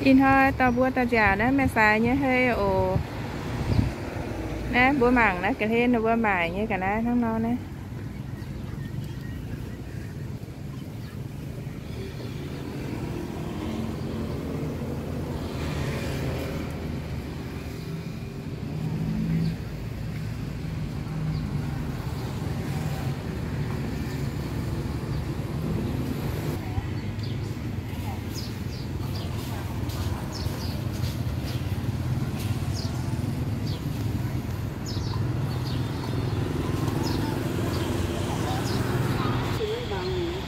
Ih hnoi dorh mbuo daaih nziaauc naaiv Maengx Saaix nyei hei oc. Naaiv mbuo mangc naaiv ga'hlen ninh mbuo maaic nyei ga'naaiv hnangv nor naaiv.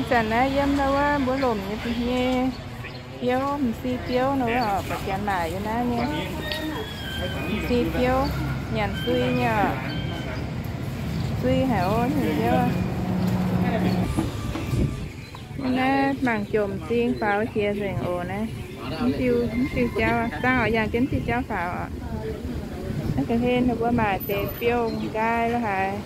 Ih zanc naaiv yiem ndau wuov mbuo lomc nyei, nyei biouv, m'sieqv biouv nor wuov oc, buatc janx maaic yiem naaiv nyei. M'sieqv biouv, nyanc sui nyei oc. Sui haic ov, nyei biouv. Naaiv mangc jomc m'zing faaux jiex nzengc oc naaiv. Mv diuh, mv diuh jauv, zaangv oix yangh jienv diuh jauv faaux oc. Naaiv ga'hlen ninh mbuo maaic deix biouv-nqaai lo haaix.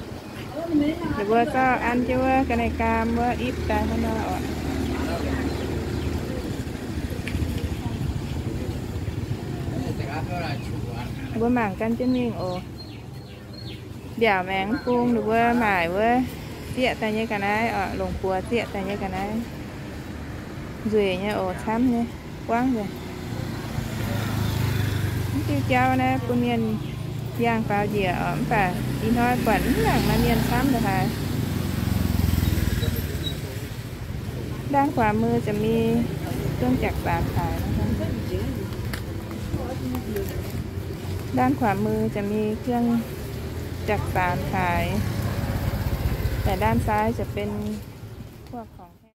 Ninh mbuo zorqv an jienv wuov ga'naaiv gaam wuov ipv daaih hnangv nor oc. Mbuo mangc gan jienv mingh oc. Mbiaauc maengx mv bung ninh mbuo maaic wuov zieqv daaih nyei ga'naaiv oc, longc buoz zieqv daaih nyei ga'naaiv. Nzueic nyei oc, camv nyei, buangv nzengc. Mv diuh jauv naaiv bun mienh yangh faaux njiec oc, mv baac ih hnoi buatc mv nangc maaih mienh camv lo haaix.ด้านขวามือจะมีเครื่องจักสานขายนะคะ ด้านขวามือจะมีเครื่องจักสานขาย แต่ด้านซ้ายจะเป็นพวกของแห้ง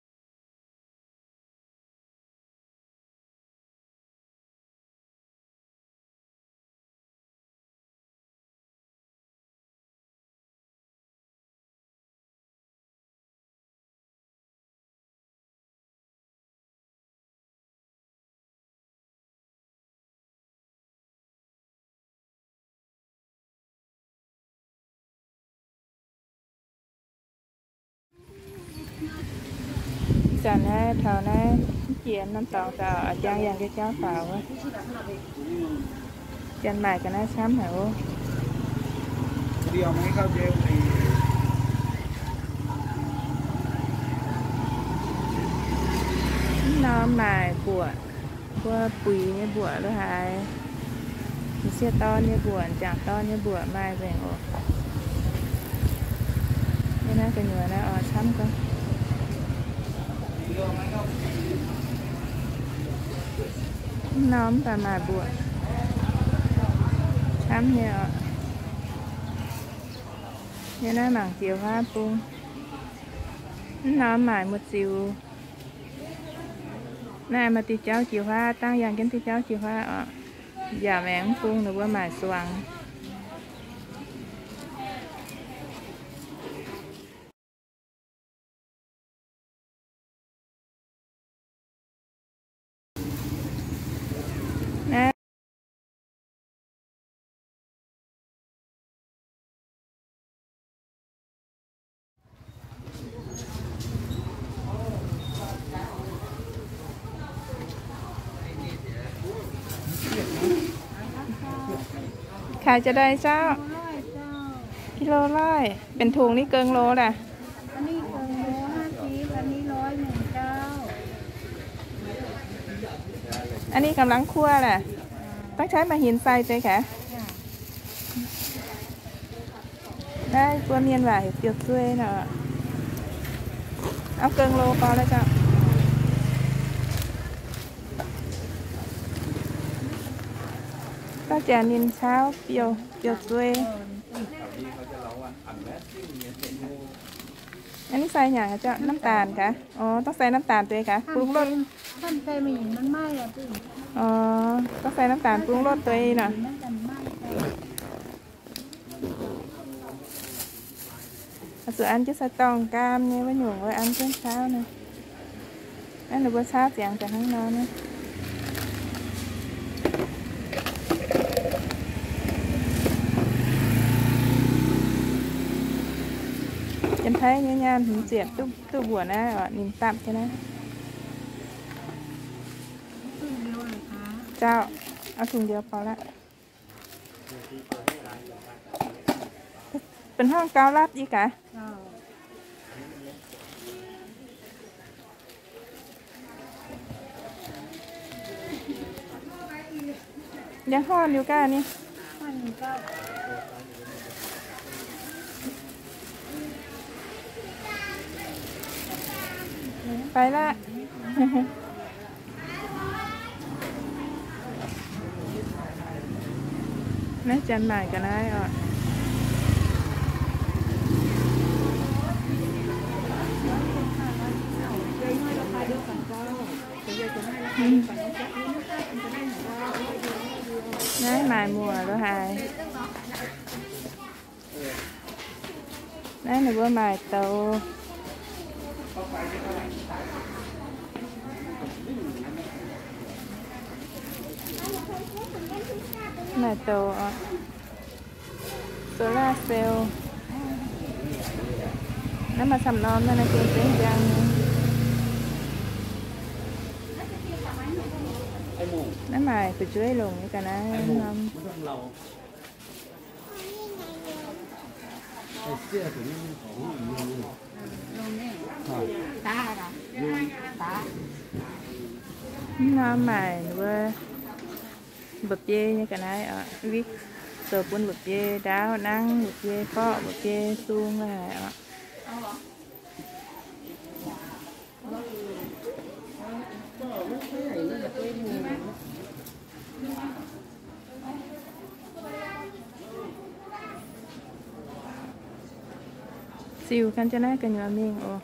Zanc naaiv taux naaiv mv jiex norm dorngx daaih, jangx yangh jienv jauv faaux wuov. Janx maaic ga'naaiv camv haic oc. Mv norm maaic mbuoqc, mbuo buix nyei mbuoqc lo haaix, m'sieqv dorn nyei mbuoqc, m'jangc dorn nyei mbuoqc maaih nzengc oc. Yie naaiv gu'nyuoz naaiv oix camv gorngv. Mv norm mv baac maaic mbuoqc camv nyei oc. Yie naaiv mangc jiex huaav bung. Mv norm maaic muoz-ziux. Naaiv maaih diuh jauv jiex huaav, dangv yangh jienv diuh jauv jiex huaav oc. Mbiaauc maengx mv bung ninh mbuo maaic suangx. Khải jiex daaih saauv? Kilo loih. Benx tongx ni gengh lo laac? An ninh gamh laangz kuo laac? Dangv qaiv maaih hinc sai deix gaax. Naaiv mbuo mienh waac heuc biouv-zuei nor. Auv gengh lo gorx la'zauh. Dauh janx ninh caauv biouv, biouv-zuei. An ninh sai hnyangx gaax, น้ำตาล gaax. Orv, dangv sai น้ำตาล deix gaax, ปรุงรส. Orv, dangv sai น้ำตาล ปรุงรส deix nor. Oix zuqc an jienv sai-dorngh nqaam nyei wuov nyungc wuov an jienv caauv naaiv. Naaiv ninh mbuo caauv ziangx daaih hnangv nor naaiv. Janx-Taiv nyei nyaanh hmz ziepc duqv, duqv mbuoqc naaiv oc, ninh dapv jienv naaiv. Dauh, aa, fungx ndiev bouh laqv. Benx hnangv gauh lapv i gaax. Yaac horn liuz gaax ni. Fai laqv. Naaiv janx maaic ga'naaiv oc. Naaiv maaic muoc lo haaix. Naaiv ninh mbuo maaic douz. Maaic douz oc. Solar cell. Naaiv maaih camv norm naaiv, naaiv gengh zengv njang nyei. Naaiv maaic fu'jueiv longc nyei ga'naaiv norm. Mv norm maaic wuov mba'biei nyei ga'naaiv oc. Wig zoux bun mba'biei ndaauv nangv, mba'biei forv, mba'biei sung haic oc. Ziux ganh jienv naaiv gu'nyuoz mingh oc.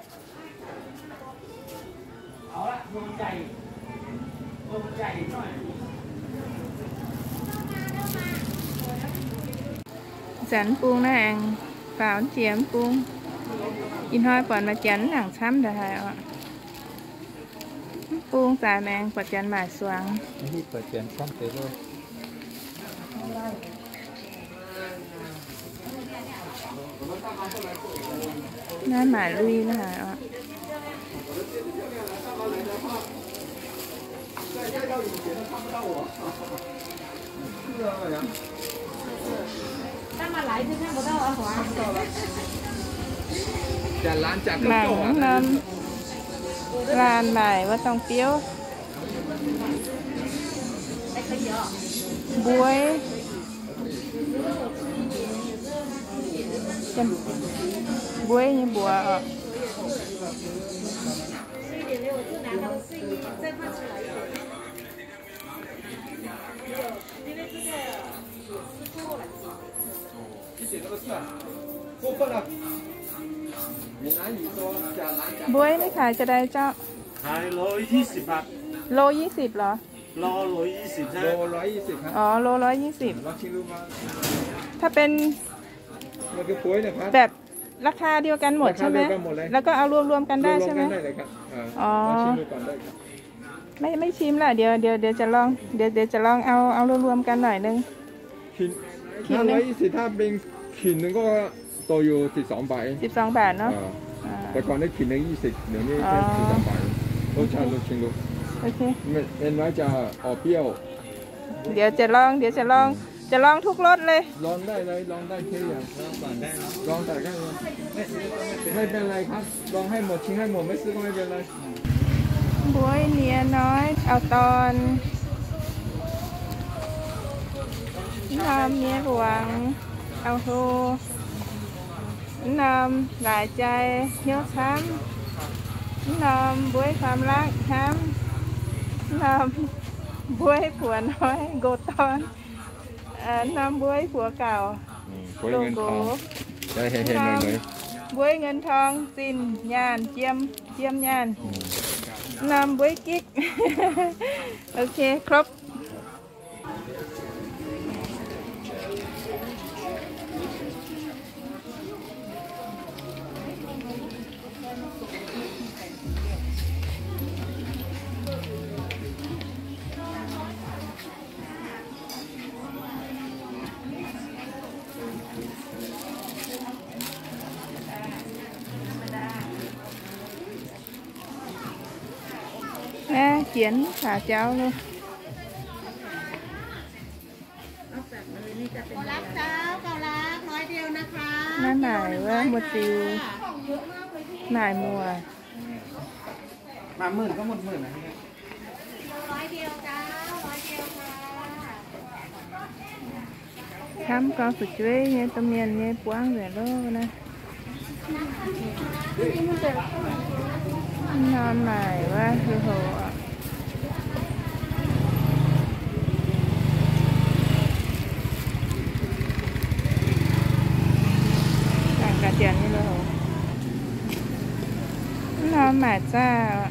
Zanc mv bung naaiv aengx faaux jiex mv bung. Ih hnoi buatc maaih janx mv nangc camv ndongc haaix oc. Mv bung zaaix maengx buatc janx maaic suangx. Naaiv maaic lui la'haaix oc. Mangc norm laanh maaic wuov dorngx biouv. Mbueiv. Mbueiv nyei mbuox oc. Mbueiv naaiv taux jiex daaih zaux? ขายโลยี่สิบ บาท Lo ยี่สิบ เหรอ? โล โล ยี่สิบ ฮะ อ๋อ โล ร้อยยี่สิบ ถ้าเป็นแบบราคาเดียวกันหมดใช่ไหม? ราคาเดียวกันหมดเลย แล้วก็เอารวมๆกันได้ใช่ไหม? รวมๆกันได้เลยครับ อ่า อ๋อ ลองชิมดูก่อนได้ครับ ไม่ ไม่ชิมละ เดี๋ยว เดี๋ยว เดี๋ยวจะลอง เดี๋ยว เดี๋ยวจะลองเอา เอารวมๆกันหน่อยนึง ขีด ขีดหนึ่ง ห้าร้อยยี่สิบ ถ้าเป็นขีดหนึ่งก็ตกอยู่สิบสองบาทเอง สิบสองบาทเนาะ อ่า อ่า แต่ก่อนได้ขีดหนึ่งยี่สิบ เดี๋ยวนี้แค่ อ๋อ สิบสองบาทเอง รสชาติลองชิมดู โอเค ไม่ เป็นไว้จะออกเปรี้ยว เดี๋ยวจะลอง เดี๋ยวจะลอง จะลองทุกรสเลย ลองได้เลย ลองได้ทุกอย่าง ลองก่อนได้นะ ลองก่อนได้เลย ไม่ซื้อก็ไม่เป็น ไม่เป็นไรครับ ลองให้หมด ชิมให้หมด ไม่ซื้อก็ไม่เป็นไร Mbueiv nie noi, au dorn, mv norm nie luangz, au hlo, mv norm laaix jai hnyouv camv, mv norm mbueiv ความรัก hnamv, mv norm mbueiv puoz noi nqox dorn, mv norm mbueiv puoz gauh loz-nqox, mv norm mbueiv เงินทอง zinh nyaanh, jiem, jiem nyaanh, mv norm mbueiv gikv. Ok, ครบ. Aa, jienx caux jauv loh. Naaiv maaic wuov muoz-ziu, maaic muoz. หมื่นก็หมื่น Camv gorngv fu'jueiv nyei domh mienh nyei buangv nzengc loh naaiv. Norm maaic wuov lui-houx. Laangc gaax janx nyei lui-houx. Norm maaic zaah.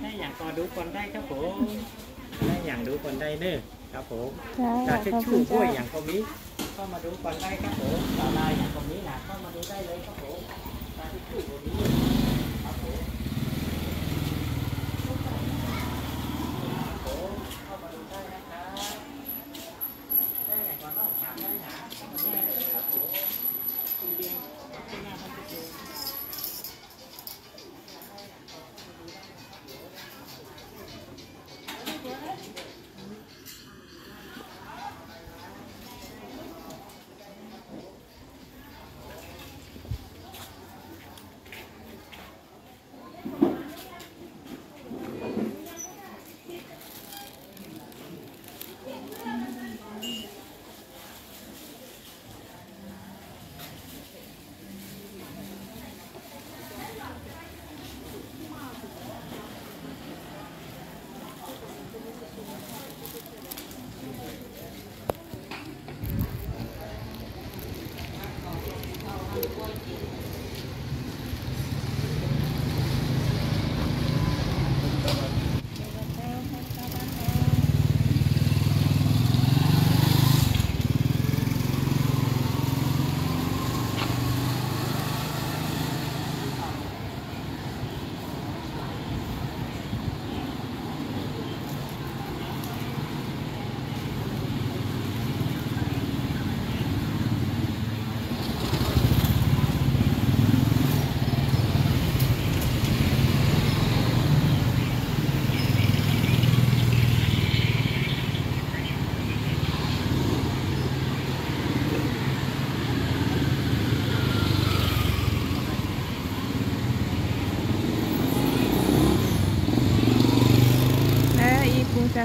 Naaiv yangh gorx nduqc gorn-ndaiv gapv-bouc. Naaiv yangh nduqc gorn-ndaiv nor, gapv-bouc. Da'cietv juqv mbuo yangh gorn-mingh, gorngv maaih nduqc gorn-ndaiv gapv-bouc. Da'laai yangh gorn-mingh naaic, gorngv maaih nduqc ndaiv leiz gapv-bouc. Da'cietv juqv mbuo mingh, gapv-bouc.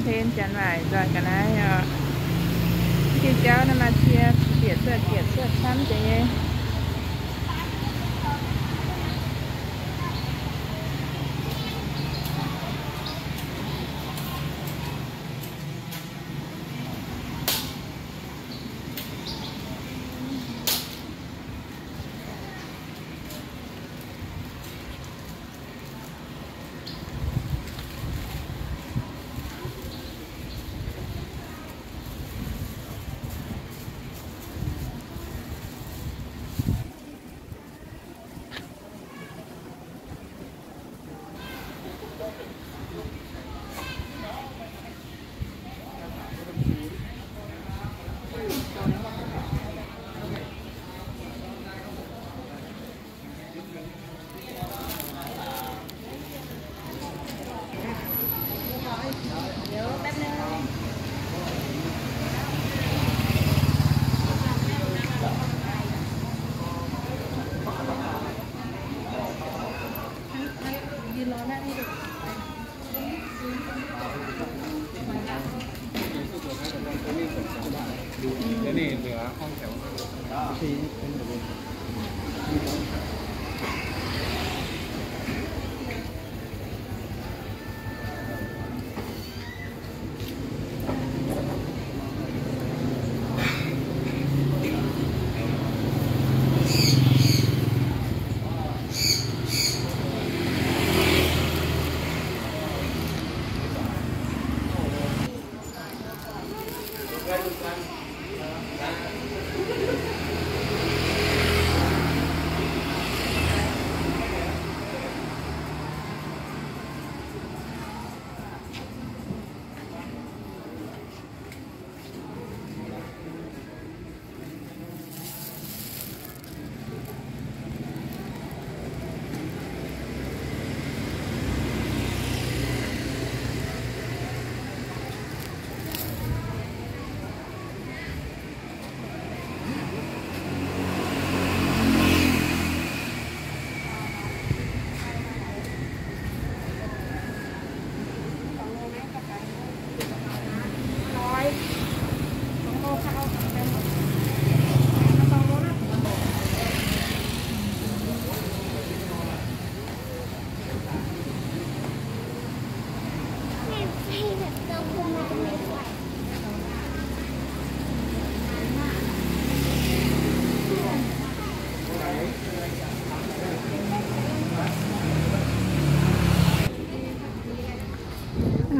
Hlen janx waaic nzoih ga'naaiv oc. Diuh jauv naaiv maaih cie bieqc cuotv bieqc cuotv camv jiex nyei.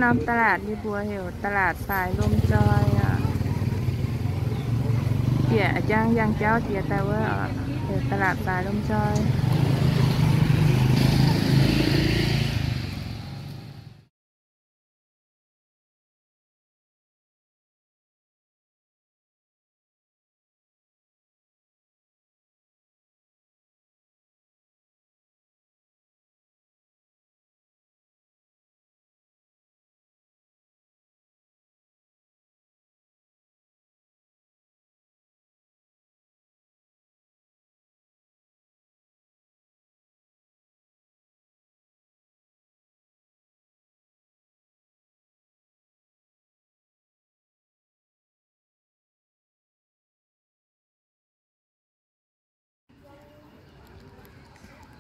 Norm ตลาด yie mbuox heuc ตลาด Saaix Lomh Nzoih oc. Bieqc jang yangh jauv jiex daaih wuov oc, heuc ตลาด Saaix Lomh Nzoih.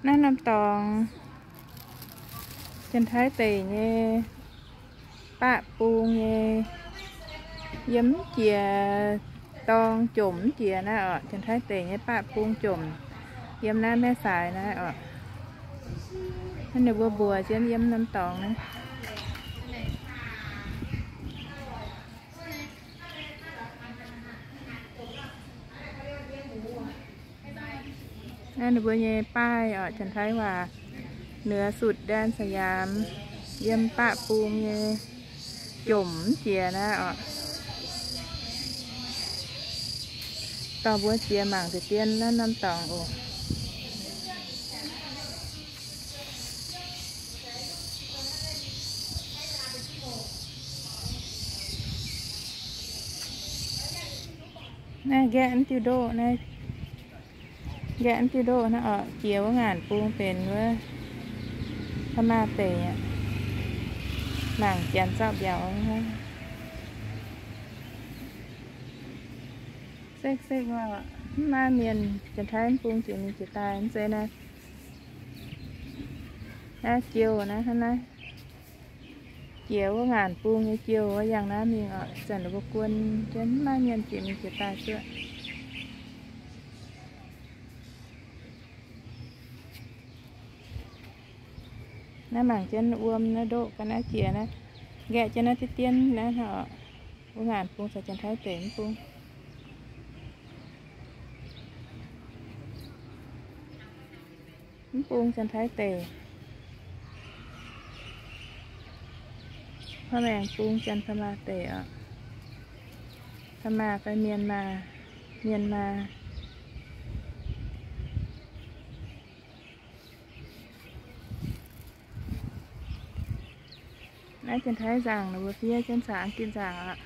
Naaiv norm dorngx, Janx-Taiv deic nyei, baqv bung nyei, yiem jiex dorng jomc jiex naaiv oc. Janx-Taiv deic nyei baqv bung jomc, yiem naaiv Maiv Saaix naaiv oc. Naaiv ninh mbuo mbuox jienv yiem norm dorngx naaiv. Naaiv ninh mbuo nyei ป้าย oc, Janx-Taiv waac เหนือสุดแดนสยาม, yiem baqv bung nyei, jomc jiex naaiv oc. Dorh mbuo jiex mangc deix dien naaiv norm dorngx oc. Naaiv nqaeqv diuh ndoqv naaiv, nqaeqv diuh ndoqv naaiv oc, jiex wuov ngaanc bung benx wuov Kaa^maa Deic aqv. Mangc janx zorqv mbiauz. Sekv-sekv oc, mv maaih mienh Janx-Taiv mv bung jiex mingh jiex daaih. Mv zeiz naaiv, naaiv jiouh naaiv hnangv naaiv. Jiex wuov ngaanc bung nyei jiouh wuov yangh naaiv mingh oc. Zanc ninh mbuo guon jienv mv maaih mienh jiex mingh jiex daaih duqv. Naaiv mangc jienv wuom naaiv ndoqv ga'naaiv jiex naaiv, nqaeqv jienv naaiv diqv dien naaiv oc. Wuov ngaanc bung caux Janx-Taiv deic mv bung. Mv bung Janx-Taiv deic. Hnangv naaiv bung Janx-Paa^maa deic oc. Paa^maa fai Mienh Maa, Mienh Maa. Naaiv Janx-Taiv nzaangc, ninh mbuo fiev jienv caux Giduc nzaangc oc.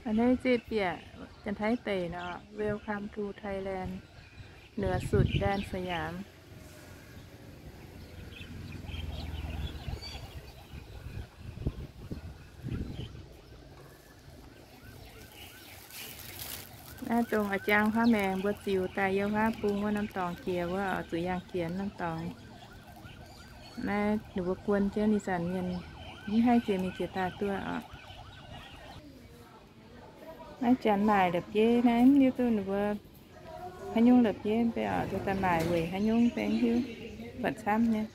A'hneiv zieqv bieqc Janx-Taiv deic nor, Welcome to Thailand, เหนือสุดแดนสยาม. Naaiv dongh a'jang huaav maengx mbuo ziux daaih yiem huaav bung wuov norm dorngx jiex wuov oc, zuqc yangh jiex norm dorngx. Naaiv ninh mbuo guon jienv ih zanc mienh mv haih jiex mingh jiex daaih duqv oc. Naaiv janx maaic la'bieiv naaiv mv hiuv duqv ninh mbuo haaix nyungc la'bieiv mv bei oc, daaih maaic weic haaix nyungc mv bei mv hiuv, buatc camv nyei.